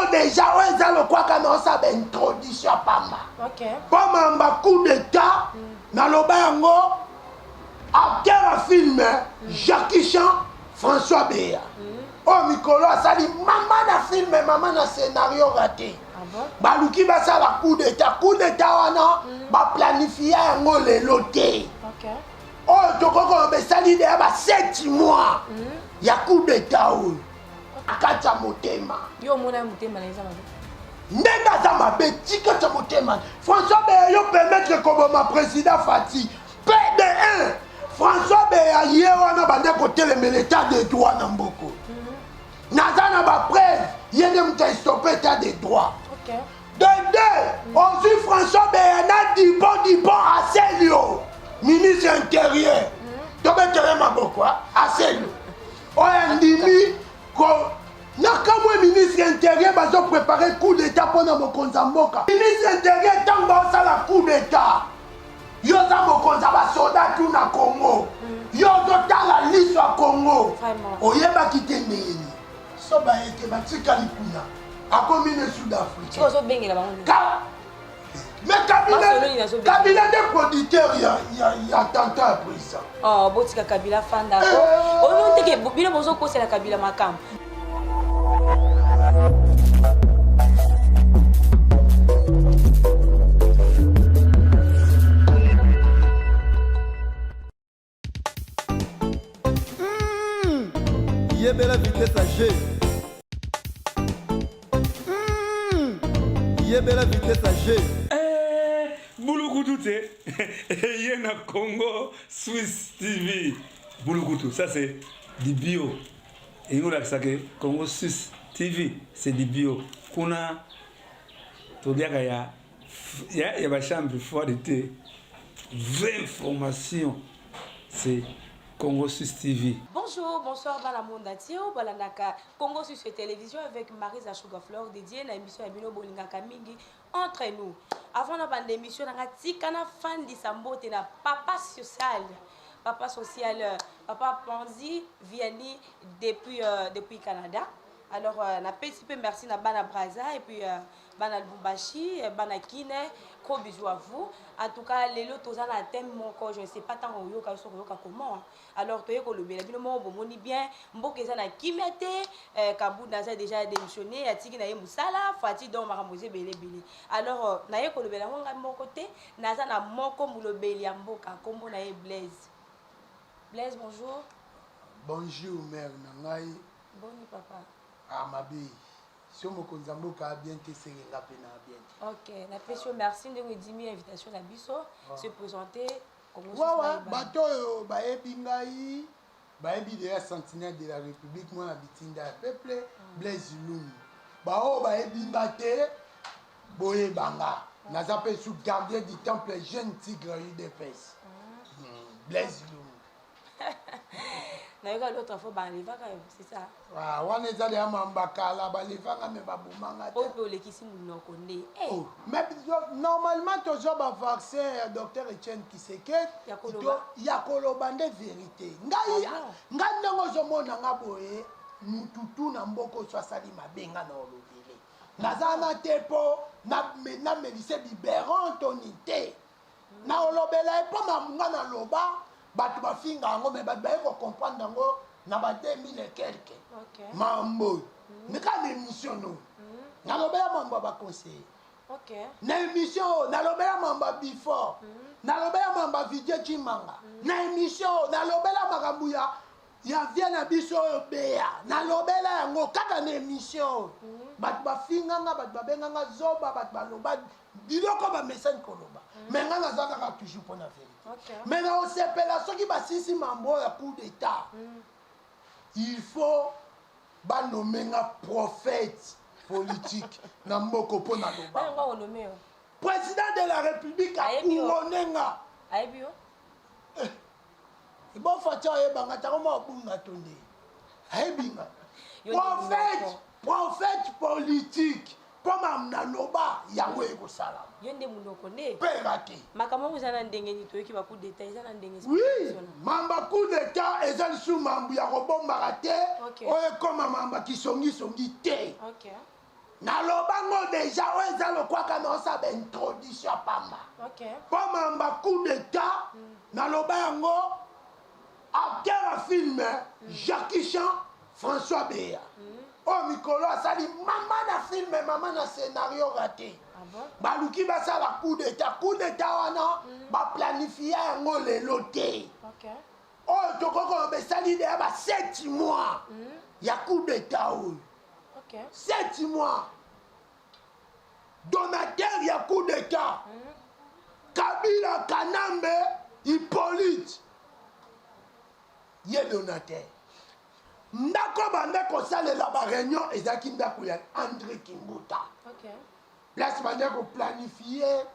Oyo deja oyo eza lokwaka na osala ba introduction ya pamba. Okay. Po mamba coup d'etat naloba yango acteur ya film Jackie Chan François Beya. Oyo mikolo asali mama na film mama na scenario raté. Ah bon? Baluki basala coup d'etat, coup d'etat wana ba planifia yango lelo te. Okay. Oyo tokoki koloba esali deya ba 7 mois ya coup d'etat oyo kati ya motema. Yo omona motema na eza mabe. Ndenge aza mabe tika ya motema. François Beya yo permettre koboma président Fati. PD1 François Beya ye wana bande kotelemela état de droit na mboko. Naza na ba preuve ye nde moto astoppe état de droit. Okay. De deux, ozwi François Beya na Dupont Dupont Aselio, ministre intérieur. Tobetele maboko Aselio. Oyo andimi ko nakamwe ministre intérieur bazo préparer coup d'état mpona mokonzi ya mboka. Ministre intérieur ntango baosala coup d'état, yo oza mokonzi ya basoda tu na Congo, yo ozotala liso ya Congo, oyebaki te ndenge nini so baye te batikali kuna akomi ne sud afrique ozobengela bango nini? Mais Kabila, Kabila nde producteur ya, ya, ya attentat ya président. Oh, botika Kabila fanda ko. Eh. Omoni te ke bino bozokosela Kabila makambo. Yebela vitesse à G. Yebela vitesse à G. Eh, bulukutu te ye na Congo Swiss TV bulukutu ça c'est du bio elingi kolakisa ke Congo Suisse TV c'est du bio kuna toliaka ya ya, ya ba chambre froide te vraie information c'est Congo Suisse TV. Bonjour, bonsoir bana monde entier balandaka Congo Suisse Télévision avec Marisa Sugar Fleur dédié na émission ya bino bolingaka mingi entre nous. Avant na bande émission nanga tika na fandisa mbote na papa social. Papa social, papa Panzi Vianney depuis euh, depuis Canada. Alors euh, na pesi pe merci na bana Brazza et puis euh, bana Lubumbashi, bana Kine, gros bisous à vous. En tout cas, lelo toza na thème moko, je ne sais pas tant oyoka so oyoka comment. Alors toye kolobela bino moko bomoni bien, mboka eza na kimia te, euh, Kabund aza déjà démissionné, atiki na ye musala, Fati donc makambo eza ebele ebele. Alors euh, naye kolobela ngo ngai moko te, naza na moko molobeli ya mboka, kombo na ye Blaise. Blaise, bonjour. Bonjour mère na ngai. Boni papa. Ah mabe. So mokonzi ya mboka a bien te senge nga pe na bien te. Ok, na pesi yo merci ndenge edimi invitation na biso se présenter Congo Wawa bato oyo bayebi ngai bayebi deja sentinelle de la République mwana bitinda ya peuple mm. Blaise Lumbu. Baoyo bayebi nga te boyeba nga. Naza pe sous gardien du temple jeune tigre UDPS. Mm. Mm. Blaise Lumbu. Nayoka l'autre fois balevaka yo, c'est ça? Ah, wana eza deya mamba kala balevanga me babomanga te. Oyo mpe olekisi monoko nde. Eh. Oh, mais normalement tozwa ba vaccin ya docteur Etienne Kisekedi ya koloba ya koloba nde verite. Ngai ah bon? ngai ndenge ozomona nga boye mutu tu na mboka oso asali mabe nga na olobele. Naza na te mpo namelise biberon to nini te. Na olobela ye mpo makambo nga naloba bato bafinga yango me bato baye kocomprendre yango na ba 2000 et quelque okay. mambo oyo mm. kaka na émission no mm. nalobela mambo ya baconseiller okay. na émission oyo nalobela mambo ya before mm. nalobela mambo ya vidie chimanga mm. na émission oyo nalobela makambo ya ya vie na biso oyo beya nalobela yango kaka na émission oyo mm. bato bafinga nga bato babenga nga zoba bato baloba biloko bamesani koloba mm. me nga naza kaka toujours mpo na verité okay. me naosepela soki basisi mambo oyo ya coup d'état mm. il faut banome nga prophète politique na mboko mpo naloba président de la république akurone nga eh, bofaci ayebanga ntango mwa abunga to nde ayebi nga prophète prophète politique mpo makambo naloba yango ekosalama yo nde monoko nde mpe rate makambo yango eza na ndenge nini toyoki ba coup d'état eza na ndenge oui mamba coup d'état eza lisusu mambo ya kobombaka te okay. oyo ekoma mamba kisongisongi te okay. Naloba ngo deja oyo eza lokwaka na osala ba introduction ya pamba. Okay. Po mamba coup d'etat naloba yango acteur ya film Jackie Chan François Beya. Oyo mikolo asali mama na film mama na scenario raté. Ah bon? Baluki basala coup d'etat, coup d'etat wana ba planifia yango lelo te. Okay. Oyo tokoki koloba esali deya ba 7 mois ya coup d'etat oyo. Okay. 7 mois donateur ya coup d'etat Kabila Kanambe Hippolyte ye donateur ndako bande kosalela ba réunion ezalaki ndako ya André Kimbuta. Okay. Place bande koplanifie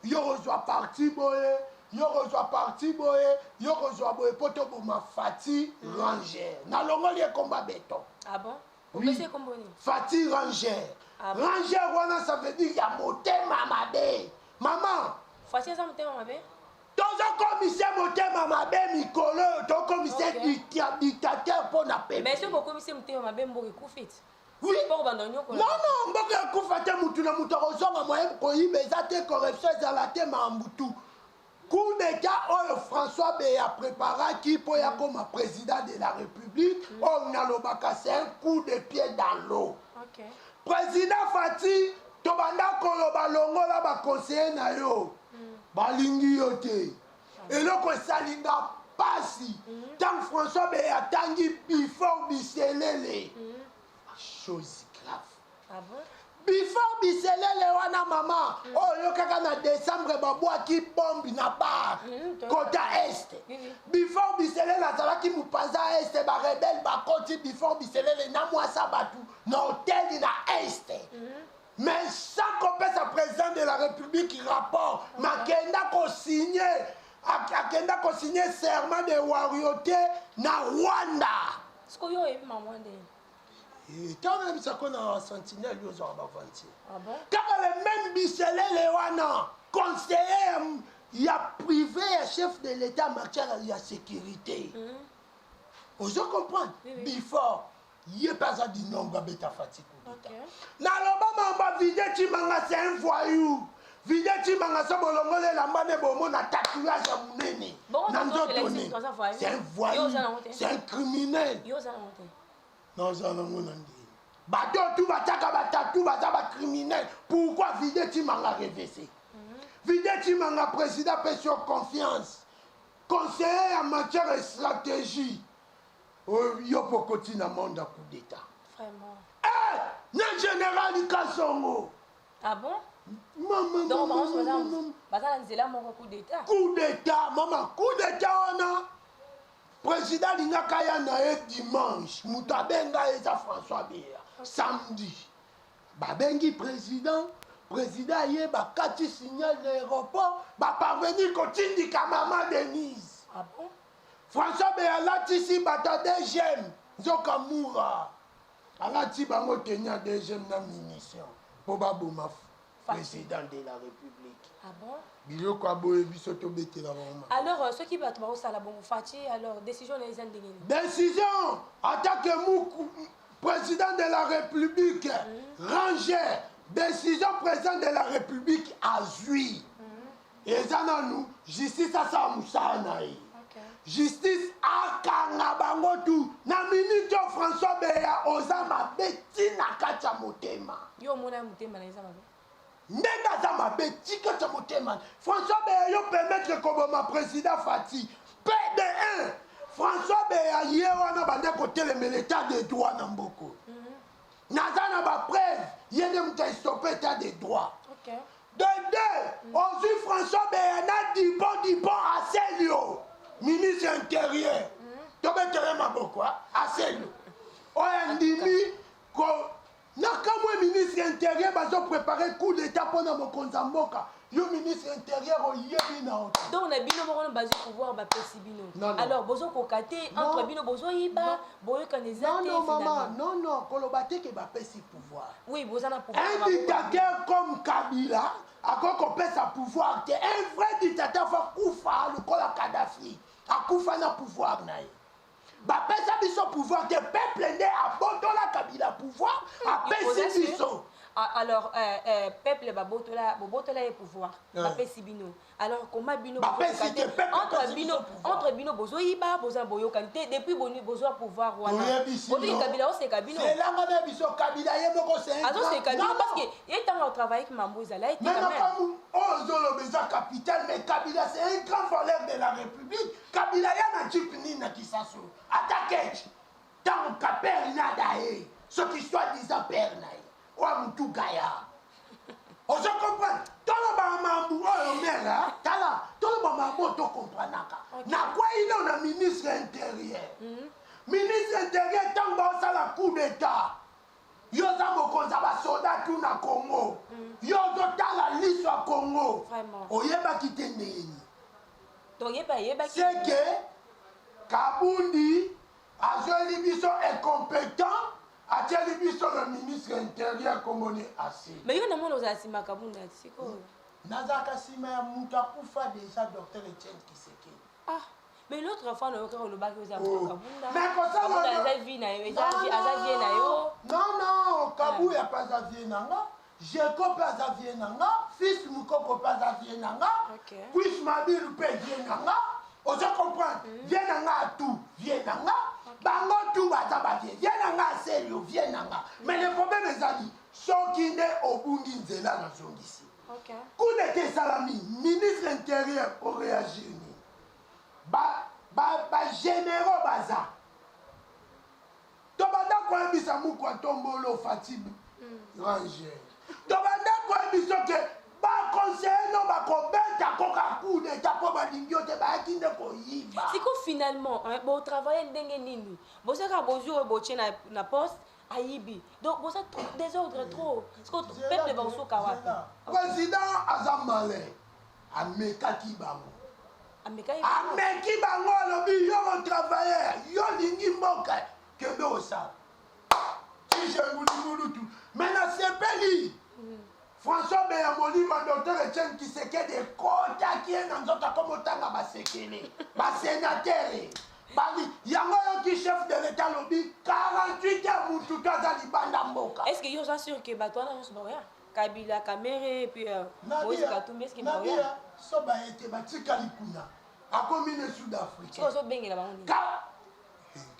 yo kozwa parti boye, yo kozwa parti boye, yo kozwa boye mpo toboma Fati Ranger. Nalongoli ekomba beton. Ah bon? Oui. Opesi ekombo nini? Fati Ranger. Ah bon? Ranger wana ça veut dire ya motema mabe. Mama, Fati eza motema mabe? tozokomisa motema mabe mikolo oyo, tokomisa Okay. dictateur mpo na peuple. Mais soki bokomisi motema mabe mboka ekufi te. Oui. Mpo kobanda onyokola. Non, non, mboka ekufa te, mutu na mutu akozonga moyen koyiba eza te, corruption ezala te, makambo tu. Coup d'état oyo François Beya préparaki mpo ya koma président de la République, oyo nalobaka c'est un coup de pied dans l'eau. Okay. Président Fati, tobanda koloba longola ba conseiller na yo. Balingi yo te. Eloko esali nga pasi. Tant François Beya atangi before biselele. Chose grave. Ah bon? Before biselele wana mama, oyo kaka na décembre babwaki bombe na bar kota est. Oui, oui. Before biselele azalaki mopanza est, ba rebelle bakoti before biselele na mwasa batu na hôtel na est. Mais sans kopesa président de la République rapport, makenda ko signer, akenda ko signer serment de royauté na Rwanda. Sikoyo oyebi mama ndenge. Ntango nayebisako na sentinelle yo ozwaka baventure. Ah bon? Kaka le même biselele wana conseiller ya privé ya chef de l'état en matière ya sécurité. Ozo comprendre? Oui, oui. Before ye mpe aza dinongo abeta Fati coup d'état. Okay. Naloba mamba Vide Tshimanga c'est un voyou. Vide Tshimanga so bolongoli elamba ne bomona tatouage ya monene Bongo na tozo nzoto Félix ne. toza voyou. C'est un Yo voyou, oza nango te. c'est un criminel. Yo oza nango te. Naza nango na ndenge. Bato tu batiaka batatu baza ba criminel. Pourquoi Vide Tshimanga revese? Vide Tshimanga président apesi yo confiance. Conseiller en matière de stratégie. Yo pokoti na monde à coup d'état. Vraiment. Eh, na général Kasongo. Ah bon? Maman, Donc, maman, bango maman, maman. baza na nzela moko coup d'état. Coup d'état, maman, coup d'état wana. Président alingaka ya na ye dimanche, moto abenga ye eza François Beya. Samedi, babengi président, président ye bakati signal na aéroport, baparvenir kotindika mama Denise. Ah bon? François Beya alatisi bato ya DGM, nzoka mura. Alati bango tenue ya DGM na munition mpo baboma président de la République. Ah bon? Biloko ya boye biso tobetela bango. Alors soki bato bakosala bongo Fati, alors décision na eza ndenge nini? Décision attaque muku président de la République Ranger, décision président de la République azui. Eza nanu justice asala mosala na ye. Okay. Justice akanga bango tu na minute oyo François Beya oza mabe ntina kati ya motema. Yo omona motema na eza mabe. Ndenge aza mabe ti kati ya motema. François Beya yo permettre koboma président Fati. PD1 François Beya ye wana bande kotelemela état de droit na mboko. Naza na ba preuve ye nde moto astoppe état de droit. Okay. De deux, ozwi François Beya na Dupont Dupont Aselio, ministre intérieur. Tobetele maboko Aselio. Oyo ndimi ko na kamwe ministre intérieur bazo préparer coup d'état mpona mokonzi ya mboka. Yo ministre intérieur oyebi na yo te. Donc na bino moko bazwi pouvoir bapesi bino. Non, non. Alors bozokoka te entre Non. bino bozoyiba, boyokana eza Non, te non, maman, finalement. non, non, koloba te ke bapesi pouvoir. Oui, boza na pouvoir. Un dictateur comme Kabila akoki kopesa pouvoir te. Un vrai dictateur fa kufa lokola Kadhafi akufa na pouvoir na ye. Bapesa biso pouvoir te, peuple nde abotola Kabila pouvoir, apesi biso. Alors peuple babotola, bobotola ye pouvoir, bapesi bino. Alors comment bino Bapesi te, peuple entre apesi bino, biso pouvoir. Entre bino bozoyiba, boza boyokani te depuis boni bozwa pouvoir wana. Toyebisi Bobi yo. Kabila oseka bino. Selanga na biso, Kabila ye moko, c'est un Azoseka grand- bino Non, parce non. que ye ntango atravaille mambo ezala ye te Mais quand même. makambo oyo ozoloba eza capital, mais Kabila, c'est un grand voleur de la République. Kabila ya na jeep nini na Kisaso, ata kech ntango kapere nada ye, soki soi-disant père na ye oyo mutu gaya. Ozo comprendre? Toloba mambu oyo mare, tala, toloba mambu oyo tokomprenaka. Nakwei no na ministre intérieur. Ministre intérieur, ntango baosala coup d'état, yo oza mokonzi ya basoda tu na Congo, yo ozotala liso ya Congo. Vraiment. Oyebaki te ndenge? Donc ye mpe ayebaki. C'est que Kabundi azweli biso incompétent, atieli biso le ministre intérieur komboni asi. Mais yo namoni ozala nsima Kabunda sikoyo. Nazalaka nsima ya moto akufa déjà, docteur Etienne Tshisekedi. Ah, mais l'autre fois nayoki olobaki oza Oh. Kabunda. Mais kosala Kabunda aza vie na yo, aza vie na yo. Non, non, Kabuya mpe aza vie na nga, Jeko mpe aza vie na nga, fils Mokoko mpe aza vie na nga. Kwis Mabilu mpe vie na nga. Ozo comprendre? Vie na nga atu vie na nga, bango tu baza bavie vie na nga, aselio vie na nga. Mais le problème ezali soki nde obungi nzela, nazongisi. Coup d'état esalami, ministre intérieur oréagir nini? Bagénéraux baza, tobanda koyebisa mukwa tombolo Fati Ranger, tobanda koyebisa ke baconseiller no bakobeta koka coup d'état mpo balingi yo te, bayaki nde koyiba. Siko finalement, hein, botravaille ndenge nini? Bozaka bozwi oyo botie na poste, ayibi, donc boza trop désordre, trop. Siko peuple bakosuka wapi? Président aza malin, amekaki bango. Amekaki? Ameki bango, alobi: yo motravailleur, yo lingi mboka, kende osala tijengulingulu tu. Mais nasepeli, François Beya Molima, docteur Etienne Tshisekedi ekotaki ye na nzoto, akoma otanga basekele, basénateur bali yango. Oyoki chef de l'État alobi 48 heures, mutu to aza libanda mboka. Est ce que yo oza sûr ke bato wana nyonso bakoya? Kabila, Kamerhe et puis Moïse Katumbi, est ce que bakoya? Nabia so baye te, batikali kuna, akomi ne Sud Afrique. Siko ozobengela bango nini?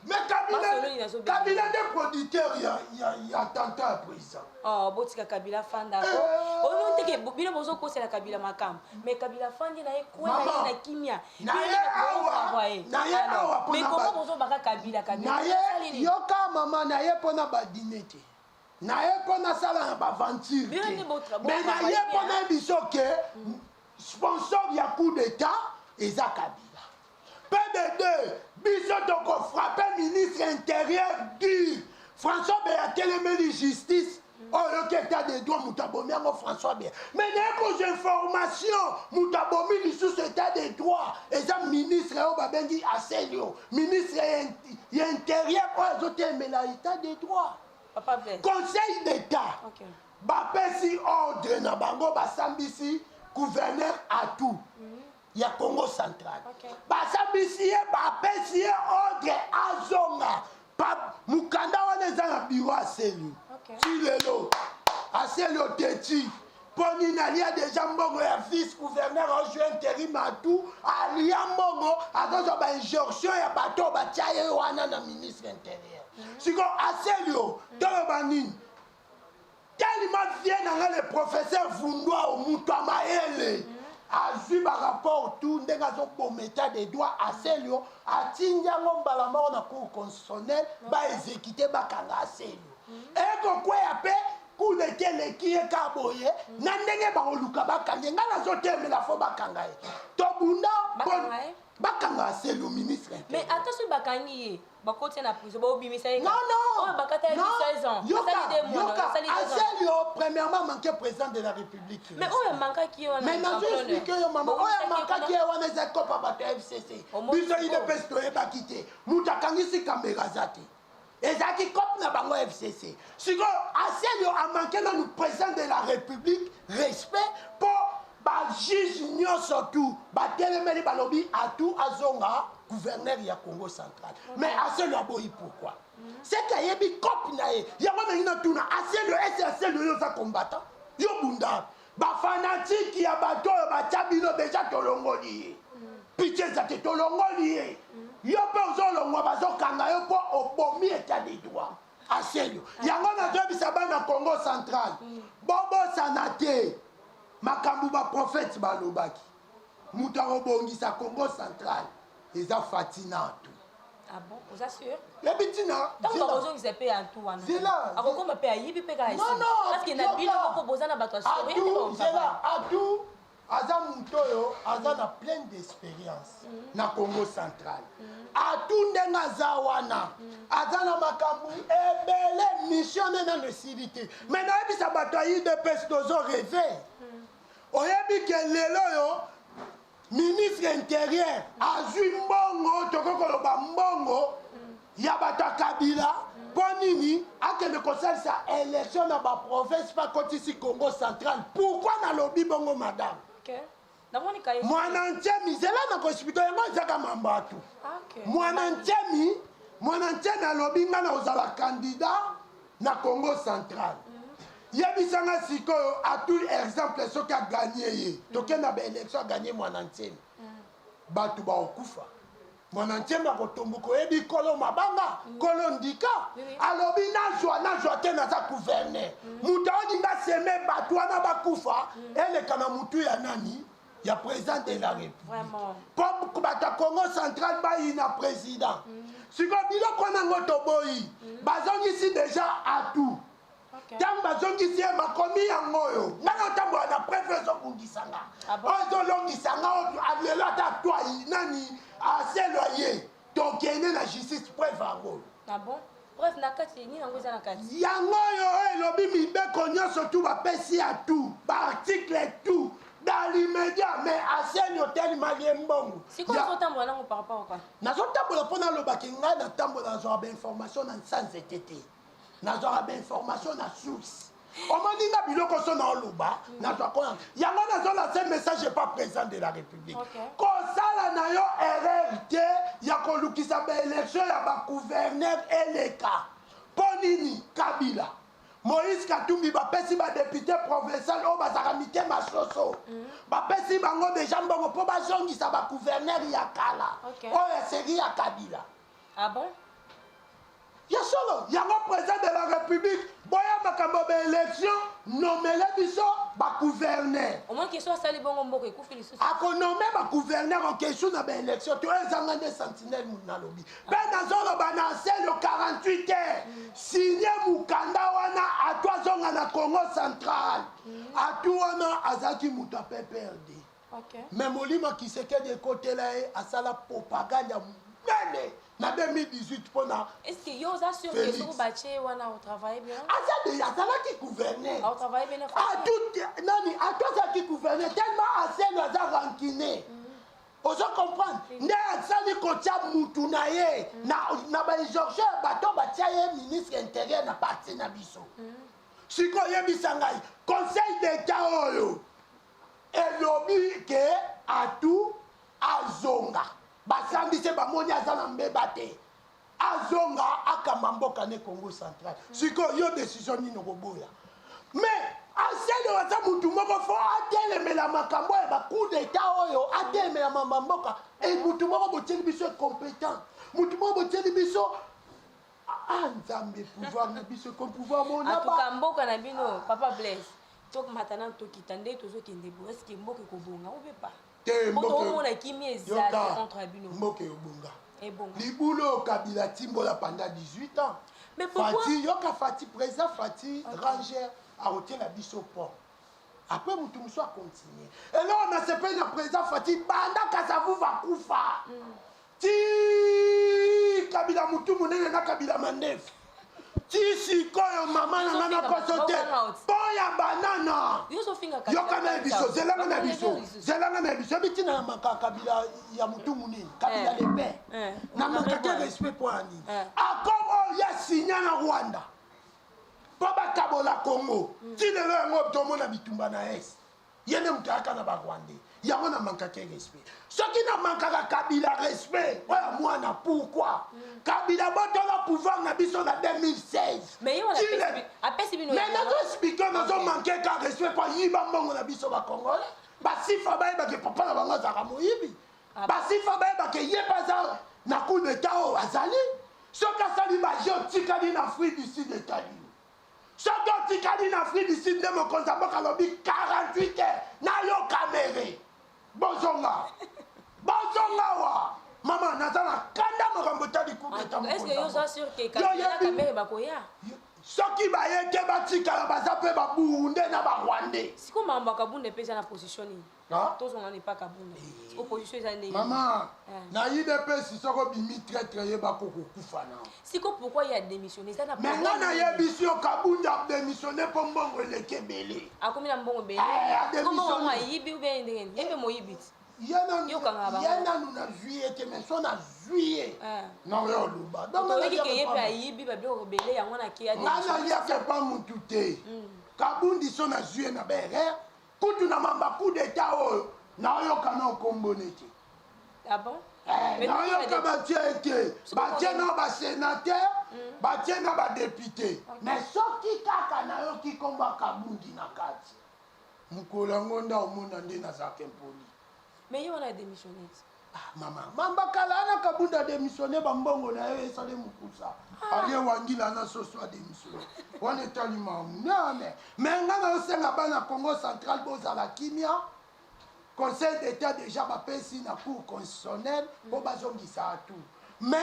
Mais Kabila, Masoloni nazobengela. Kabila nde producteur ya attentat ya président. Oh, botika Kabila fanda. Omoni teke bino bozokosela Kabila makambo, mais Kabila fandi na ye kwena Mama, ye na kimia. na ye awa, na ye awa Mais mpona koma bozobaka Kabila, Kabila na ye Osali nini? Yoka mama, na ye mpona badine te, na ye mpona sala na baventure Bino te. nde Mais na ye botravaille mpona bien. ye biso ke sponsor ya coup d'état eza Kabila. Pdd, biso tokofrappe ministre intérieur dur. François Beya atelemeli justice oyo. Yoki état de droit, moto abomi yango François Beya. Mais naye kozwa information, moto abomi lisusu état de droit eza ministre oyo babengi Aselio, ministre ya intérieur oyo azotelemela état de droit. Papa Blaise. Conseil d'État bapesi ordre na bango, basambisi gouverneur Atu ya Congo Central. Basambisi ye, bapesi ye ordre azonga. Mokanda wana eza na biro Aselio. Ti lelo Aselio teti mpo nini? Alia deja mbongo ya vice gouverneur ozwi intérim. Atu alia mbongo, azozwa bainjonction ya bato oyo batia ye wana na ministre intérieur. Sikoyo Aselio, toloba nini? Tellement vie na nga, le professeur Vundwa, moto ya mayele, azwi barapport tout ndenge azoboma état de droit. Aselio atindi yango mbala moko na cour constitutionnelle, baexécute, bakanga Aselio. Ekokweya mpe coup d'état eleki ye ka boye na ndenge bakoluka bakanga ye. Ngai nazotemela fo bakanga ye, tobunda. Bakanga ye? Bakanga Aselio, ministre. Mais ata soki bakangi ye, bakotia na prison, baobimisa ye. Non, non. Oyo bakata ye 16 ans, Yoka, asali 2 mois, yoka. asali 2 ans. Aselio, premièrement, manqué président de la République. Mais oyo amankaki ye wana, Mais nazo explique yo mama, oyo amankaki ye wana eza kopa bato ya FCC. Omoni Biso sikoyo. UDPS toyebaki te, moto akangisi kamera aza te, ezalaki cope na bango FCC. Sikoyo Aselio amanke nanu président de la République respect, mpo bajuge nyonso tu batelemeli, balobi Atu azonga. Gouverneur ya Congo Central. Mais Aselo aboyi pourquoi? C'est qu'ayebi cope na ye. Yango nalingi natuna Aselo, est-ce Aselo yo oza combattant? Yo bunda. Ba fanatiques ya bato oyo batya bino deja tolongoli ye. Pitie eza te, tolongoli ye. Yo mpe ozolongwa bazokanga yo mpo obomi etat de droit. Aselio. Yango nazoyebisa bana Congo Central, bobosana te makambo ba prophètes balobaki. Moto akobongisa Congo Central eza Fatshi na Atou. Ah bon, oza sûr? Yebi tina. Tango bakozongisa pe Atou wana. Zela. Akokoma pe ayibi pe kaka. Non non. Parce que na bino moko boza na bato ya sori. Atou, zela, Atou aza moto oyo aza na pleine d'expérience na Congo Central. Atou ndenge aza wana aza na makambo ebele, mission nde nano esili te. Mais nayebisa bato ya UDPS tozo rêver. Oyebi ke lelo oyo ministre intérieur azwi mbongo, tokoki koloba mbongo ya bato ya Kabila mpo nini akende kosalisa élection na ba province mpe akotisi Congo Central. Pourquoi nalobi bongo madame? Okay. Mwana Ntemi, zela na koexplike yango ezaka mambo atu. Okay. Mwana Ntemi, Mwana Ntemi alobi nga na kozala candidat na Congo Central. Yebisa nga sikoyo atu exemple soki aganye ye, toke na ba élection aganye Mwana Ntemi, bato bakokufa. Mwana Ntemi akotomboka, oyebi kolo mabanga, kolo ndika alobi nazwa nazwa te, naza gouverneur. Moto aolinga seme bato wana bakufa, eleka na mutu ya nani? Ya président de la République. Po bato ya Congo Central bayina président. Sikoyo biloko wana yango toboyi. Bazongisi deja Atou. Ntango bazongisi ye makomi yango oyo ngai natambola na preuve ezobungisa nga, oyo ezolongisa nga oyo lelo ata Atou ayi nani Aselo aye tokende na justice, preuve yango oyo. Ah bon? Preuve na kati nini yango eza na kati? Yango oyo oyo elobi mibeko nyonso tu bapesi ya tout, baarticle tout dans l'immédiat, mais Asenio telema ye mbongo. Sikoyo ozotambola nango par rapport quoi? Nazotambola mpo nalobaki ngai natambola nazwaka bainformation na nsanzete te, nazwaka bainformation na source. Omoni nga biloko so naoloba nazwa kona yango, nazolase message epa président de la République. Kosala na yo erreur te ya kolukisa baélection ya bagouverneur eleka. Mpo nini? Kabila, Moïse Katumbi bapesi badepute provincial oyo bazalaka mitema soso, bapesi bango deja mbongo mpo bazongisa bagouverneur ya kala oyo ya série ya Kabila. Ah bon? Ya solo yango président de la République boya makambo ya baélection, nomele biso bagouverneur. Omoni question asali bongo, mboka ekufi lisusu. Akonome bagouverneur okesu na baélection to ezanga nde sentinelle. Mutu nalobi mpe nazoloba na Aselo 48 heures signe mokanda wana, Atou azonga na Congo Central. Atou wana azalaki moto ya PPRD, mais molimo ya Tshisekedi ekotela ye, asala propagande ya monene na 2018 mpona Est-ce que yo oza sûr que Félix. soki batie wana otravaille bien? Aza de azalaki gouverneur. Aotravaille bien na Atou nani? Atou azalaki gouverneur tellement Aselo aza rancune, ozo comprendre nde asali kotia mutu na ye na bainjonction ya bato batia ye ministre intérieur na parti na biso. Sikoyo oyebisa ngai, conseil d'état oyo elobi ke Atou azonga, basambisi bamoni aza na mbeba te, azonga akamba mboka ne Congo Central. Sikoyo yo décision nini okoboya? Mais Aselo aza mutu moko fo atelemela makambo ya bacoup d'état oyo, atelemela mamba mboka. E mutu moko botieli biso incompétent, mutu moko botieli biso, ah Nzambe, pouvoir na biso comme pouvoir mona. En tout cas mboka na bino, papa Blaise, tokomata nanu tokita nde tozokende boye, est ce que mboka ekobonga ou bien pas? Te. Po toomona kimia eza te entre ya bino. Mboka ebonga. Ebonga. Libulu oyo Kabila timbola pendant 18 ans. Mais pourquoi? Fatshi, yoka, Fatshi, président Fatshi ranger akotiela biso pont, après motu mosusu akontinue. Eloko nasepeli na président Fatshi, banda Kasavubu akufa ti Kabila motu monene na Kabila mandefu ti sikoyo, mama na nga nakoso te mpo ya banana. Yo ozofinga. Yoka na biso, zelanga na biso, zelanga na biso. Yebi ntina na maka Kabila ya motu monene, Kabila le père, na makake respect mpo ya nini? Accord oyo ya signa na Rwanda mpo bakabola Congo, ti lelo yango tomona bitumba na est. Ye nde moto ayaka na barwandais. Yango na mankaka ye respect. Soki na mankaka Kabila respect oyo ya mwana pourquoi? Kabila botola pouvoir na biso na 2016. Mais ye wana apesi bino. Mais nazo expliquer nazo manquer ka respect po ayiba mbongo na biso ba Congolais. Basifa bayeba ke papa na bango azalaka moyibi. Ah Basifa bayeba ke ye mpe aza na coup d'etat oyo azali. Soki asali ba jeux otikali na Afrique du Sud etali yo. Soki otikali na Afrique du Sud nde mokonzi ya mboka alobi 48 heures na yo Kamerhe. Bozonga. Bozonga wa. Mama naza na kanda makambo etali coup d'etat Est-ce mokonzi que ya yo oza mboka. sûr que Yo Kabila yebi Kamerhe bakoya? Soki baye te batikala baza pe ba burundais na ba rwandais. Sikoyo makambo ya Kabunda pe eza na position nini? Tozonga nanu epa Kabunda. Sikoyo position eza ndenge nini? Maman, na udps soki obimi traitre yeba ko okokufa na. Sikoyo pourquoi ye a demissionne? Eza na Mais problème nga nini? nayebisi yo Kabunda a demissionne po mbongo eleki ebele. Akomi na mbongo ebele. Eh, a Sikoyo mbongo yango demissionne. ayibi ou bien ndenge nini? Ye pe moyibi ti. Ye nanu Yo okangaka bango. ye nanu nazui ye te mais so nazui ye Eh. naoya oloba. Donc nga Toyoki naliaka ke ye epa pe mutu. ayibi ba biloko ebele yango wana ake a Nga demissionne. naliaka epa mutu te. Kabundi so nazui ye na ba erreur kutu na mamba coup d'etat oyo naoyoka nao kombo ne te. Ah bon? Eh, Mais naoyoka batie ye te. Soki Batie kombo- na ba senateur, batie na ba depute. Mais soki kaka nayoki kombo ya Kabundi na kati. Mokolo yango nde omona nde nazalaka impoli. Mais ye wana a demissionne ti. Ah, mama, mamba kala ana Kabunda a demissionne ba mbongo na ye esali mukusa. Ah. Alie wangila na soso a demissionne. Wana etali mamu. Non, mais, mais nga na osenga bana Congo central bozala kimia. Conseil d'État déjà bapesi na cour constitutionnelle po bazongisa tout. Mais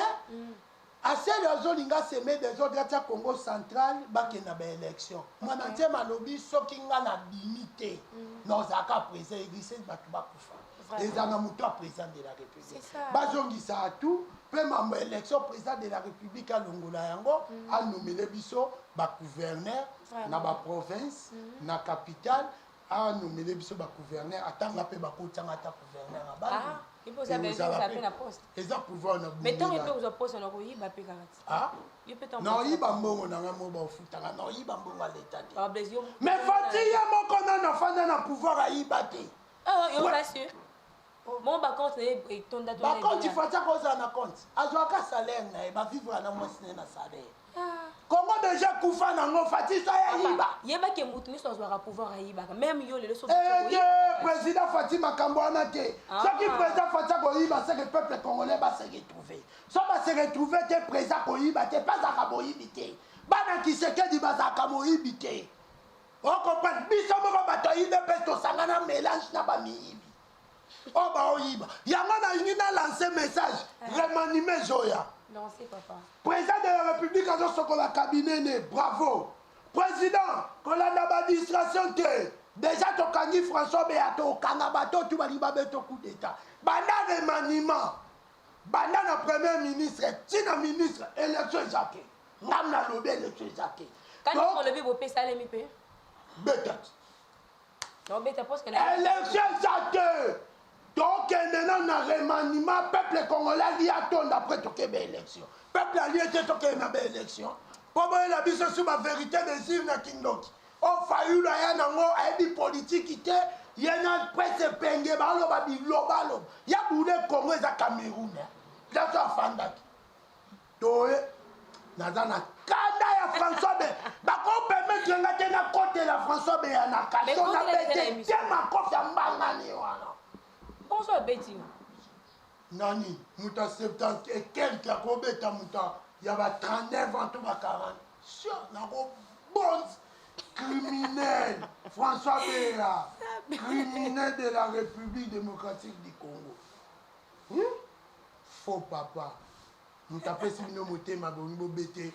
Aselo azolinga semer desordre atia Congo central bakende na ba election. Mwana Ntiema alobi soki nga na bimi te nazalaka president eglise batu bakufa. Eza na moto ya president de la République. Bazongisa tout pe mambo ya election president de la République alongola yango anomele biso ba gouverneur na ba province na capitale a nomele biso ba gouverneur ata nga pe bakotia nga ata gouverneur ya Bandundu. Ah, yo pe oza Ekozala oza pe pe na poste. Eza pouvoir na Mais tango yo pe bundela. ozwa poste na koyiba pe kaka ti. Ah? Yo pe tango Na oyiba mbongo na nga mo ba ofuta nga na oyiba mbongo ya l'etat te. Papa Blaise yo. Mais Fatshi ye moko nanu afanda na pouvoir ayiba te. Ah, yo oza sûr? Bon ba compte na ye etonda tonda. Ba compte Fatshi akozala na compte. Azwaka salaire na ye ba vivre na mwasi na ye na salaire. Congo dejà kufa nango Fatshi so ayiba. Yeba ke mutu nyoso azwaka pouvoir ayibaka même yo lelo so. Eh te président Fatshi makambo wana te. Soki président Fatshi akoyiba c'est que peuple congolais ba se retrouver. So ba se retrouver te président koyiba te bazaka boyibi te. Bana Tshisekedi bazaka moyibi te. O comprendre biso moko bato ya UDPS tosangana mélange na ba miyibi. Oyo baoyiba. Yango nalingi na lancer message remaniement ezoya. Lancez papa. Président de la République azosokola cabinet ne bravo. Président kolanda ba distraction te. Déjà tokangi François Beya tokanga bato tu balingi babeta coup d'état. Banda remaniement. Banda na premier ministre tina ministre élection eza te. Ngam na lobi élection eza te. Quand olobi bopesalemi pe. Beta. Nobeta parce que na élection eza te. Tokende nanu na remaniement peuple congolais ali atonda après tokebe élection. Peuple ali ete tokende na ba élection. Po boyela biso sur ba vérité des urnes na kindoki. O Fayulu aya nango ayebi politique te, ye na presse penge baloba biloba loba. Ya bude Congo eza Cameroun. Place afandaki. Toye naza na kanda ya François Be bako permettre nga te na kotela François Beya na kaso na bete te makofi ya mbangani wana. Bonsoir Betty. Nani moto ya 70 et quelque akobeta moto ya ba 39 ans to ba 40 sio nako bonzi criminel François Beya criminel de la République démocratique du Congo. Faux papa. Moto apesi bino motema bongi bobete.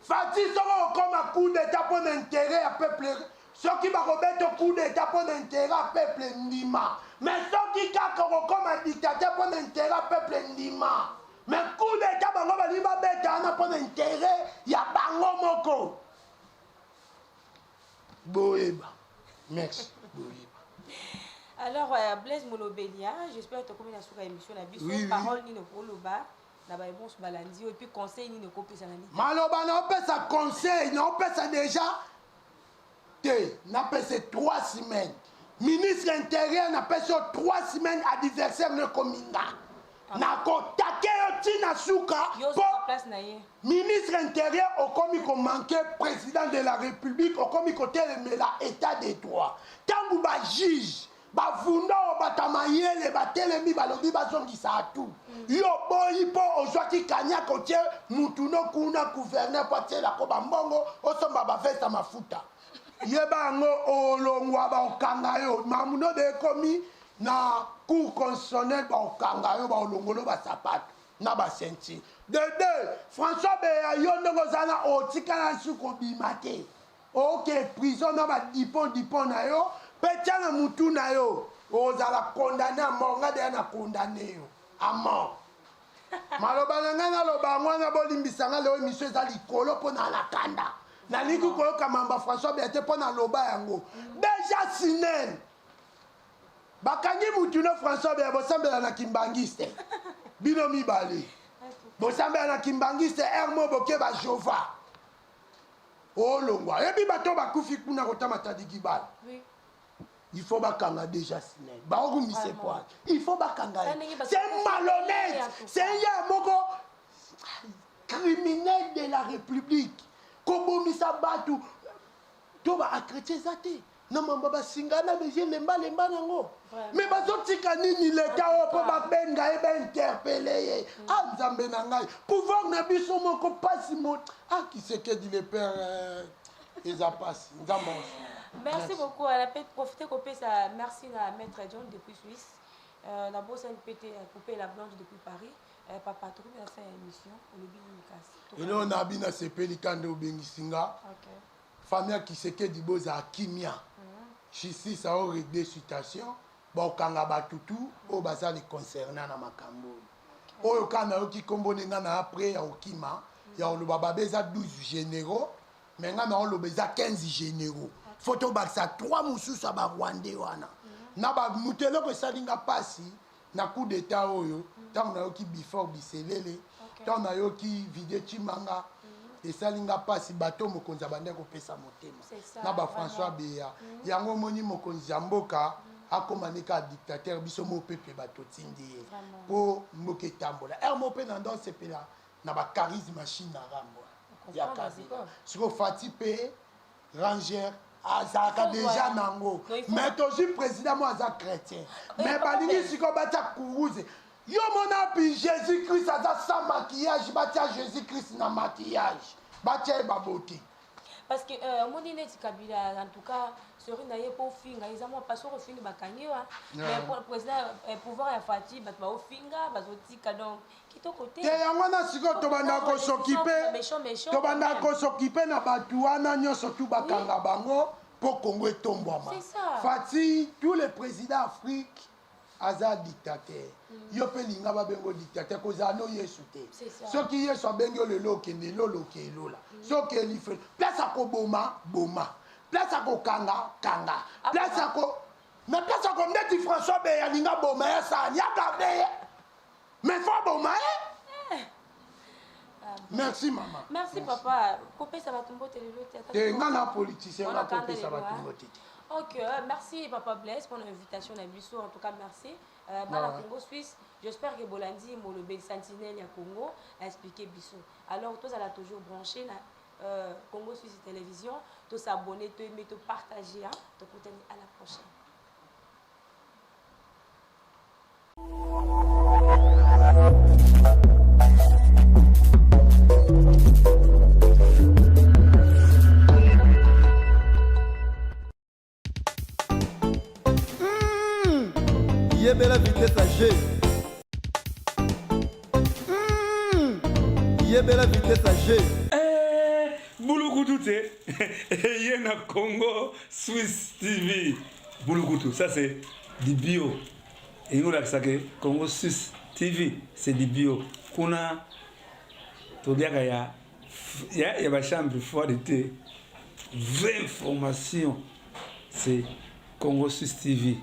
Fatshi soki okoma coup d'état mpo na intérêt ya peuple soki bakobeta coup d'état mpo na intérêt ya peuple ndima mais soki kaka okokoma dictateur mpo na intérêt ya peuple ndima mais coup d'état bango balingi babeta wana mpo na intérêt ya bango moko boyeba merci boyeba. Alors Blaise Molobeli, hein, j'espère que tu as suka émission na biso. Oui, oui. Parole nini okoloba na ba bonso balandi et puis conseil nini okopesa na nini. Maloba na opesa conseil, na opesa déjà te, na pesa 3 semaines. Ministre intérieur, napesi yo 3 semaines, adversaire no ekomi nga. Nakotake yo ntina suka. Yo mpo place na ye. Ministre intérieur okomi komanquer président de la République, okomi kotelemela État de droit. Ntango bajuge bavunda oyo bato ya mayele batelemi, balobi bazongisa atu, yo boyi mpo ozwaki kanyaka, otie mutu no kuna gouverneur mpo atielako bambongo, osomba baveste ya mafuta. Yeba yango, olongwa, baokanga yo. Mamuno de ekomi na Cour constitutionnelle, baokanga yo, baolongolo basapato na baceinture de deux. François Beya, yo ndenge oza na otikala su kobima te, oke prison na badipon dipon na yo mpe tia na mutu na yo, ozala condamné à mort. Nga deya na condamné yo à mort. Maloba na ngai naloba yango wana, bolimbisa nga. Leo émission eza likolo mpo na nakanda, nalingi koyoka mamba François Beya te mpo naloba yango déjà. SNEL bakangi mutu no François Beya, bosambela na kimbangiste, bino mibale bosambela na kimbangiste ermo boke bajova olongwa. Oyebi bato bakufi kuna kotamata dikibala. Il faut bakanga déjà SNEL, baokumise poile, il faut bakanga ye. C'est malhonnête, c'est ya moko criminel de la République. Kobomisa bato to baachrétien eza te na mamba basinga na beje lembalemba nango, mais bazotika nini leta oyo mpo babenga ye, bainterpeller ye? Ah, Nzambe na ngai, pouvoir na biso moko mpasi mo. Ah, Tshisekedi le père, eza mpasi, Nzambe. Merci beaucoup. Elle a peut profiter kopesa merci na maître John depuis Suisse, nabosani mpe te couper la blonde depuis Paris. Papa, tokomi na fin ya émission, olobi nini kasi? Eloko na bino, asepeli kande obengisi nga. Famille ya Tshisekedi, bozala kimia, justice aorégler situation, bakokanga batutu oyo baza les concernant na makambo oyo. Oyo kaka nayoki nkombo nde nga na après ya kokima ya koloba babe eza 12 généraux, mais nga na oloba eza 15 généraux, faut tobakisa 3 mosusu ya barwandais wana na bamutu. Eloko esali nga mpasi na coup d'état oyo, ntango nayoki Bifort Biselele, ntango nayoki Vidiye Tshimanga, esali nga mpasi. Bato mokonzi abandaki kopesa motema na bafrançois Beya yango, omoni mokonzi ya mboka akóma ne kaka dictateur. Biso mo peuple, bato tindi ye mpo mboka etambola ere mo mpe na ndo osepela na bacharisme machine na rambo ya Kabila. Sikoyo Fati mpe ranger azalaka déjà nango, mais tozwi président mo aza chrétien, mais balingi sikoyo batia kuruze. Yo mona mpi Jésus Christ aza sans maquillage, batia Jésus Christ na maquillage, batia ye babote. Parce que omoni neti Kabila, en tout cas sori na ye mpo ofinga eza mwa pasi, oko ofingi bakangi wa. Mais président, pouvoir ya Fati, bato baofinga bazotika, donc kitoko te. Te, yango wana sikoyo tobanda kos'occuper, tobanda kos'occuper na bato wana nyonso tu, bakanga bango mpo Kongo etombwama. Fati, tous les présidents Afrique aza dictateur. Yo mpe linga babengo dictateur, kozala no Yesu te. Soki Yesu abengi yo lelo okende elola, oke elola. Soki elife place akoboma boma, place akokanga kanga, place ako mais place ako ndeti François Beya alinga boma ya sani agarde ye, mais faut boma ye. Merci mama. Merci papa. Kopesa bato mbote lelo te? Te, nga na politicien, nga kopesa bato mbote te. Ok, merci papa Blaise pour l'invitation na biso. En tout cas, merci. Bana Congo Suisse, j'espère que bolandi molobeli sentinelle ya Congo a expliqué biso. Alors, tous allez toujours brancher na Congo Suisse Télévision, tous s'abonner, tous aimer, tous partager. Hein. Donc, à la prochaine. Yebela vitesse à G. Yebela vitesse à G. Eh, bulukutu te ye na Congo Suisse TV. Bulukutu, ça c'est du bio. Elingi olakisa ke Congo Suisse TV, c'est du bio. Kuna toliaka ya bachambre froide te. Vraie information, c'est Congo Suisse TV.